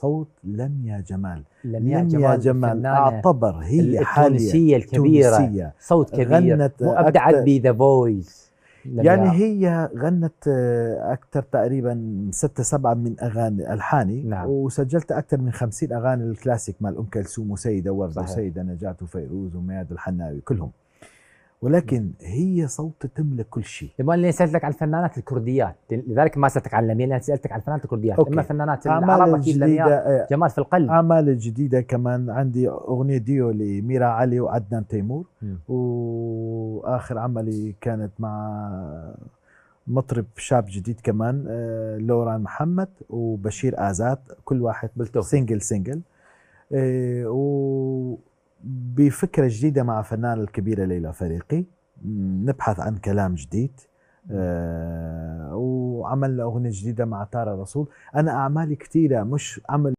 صوت لميا جمال. لميا جمال أعتبر هي التونسية الكبيرة تونسية. صوت كبير، غنت أبدعت بذا فويس. يعني هي غنت أكثر تقريبا 6-7 من أغاني ألحاني. نعم. وسجلت أكثر من 50 أغاني الكلاسيك مال أم كلثوم وسيدة وردة وسيدة نجاة وفيروز ومياد الحناوي كلهم. ولكن هي صوت تملك كل شيء. يبغى لي سألتك عن الفنانات الكرديات، لذلك ما سألتك عن لميا، لأن سألتك عن الفنانات الكرديات. أما فنانات العرب أكيد لميا جمال في القلب. أعمال الجديدة كمان عندي أغنية ديو لميرا علي وعدنان تيمور. وآخر عملي كانت مع مطرب شاب جديد كمان لوران محمد وبشير آزاد، كل واحد سينجل. بفكرة جديدة مع فنانة الكبيرة ليلى فريقي، نبحث عن كلام جديد. وعملنا أغنية جديدة مع تارا رسول. أنا أعمالي كثيرة، مش عمل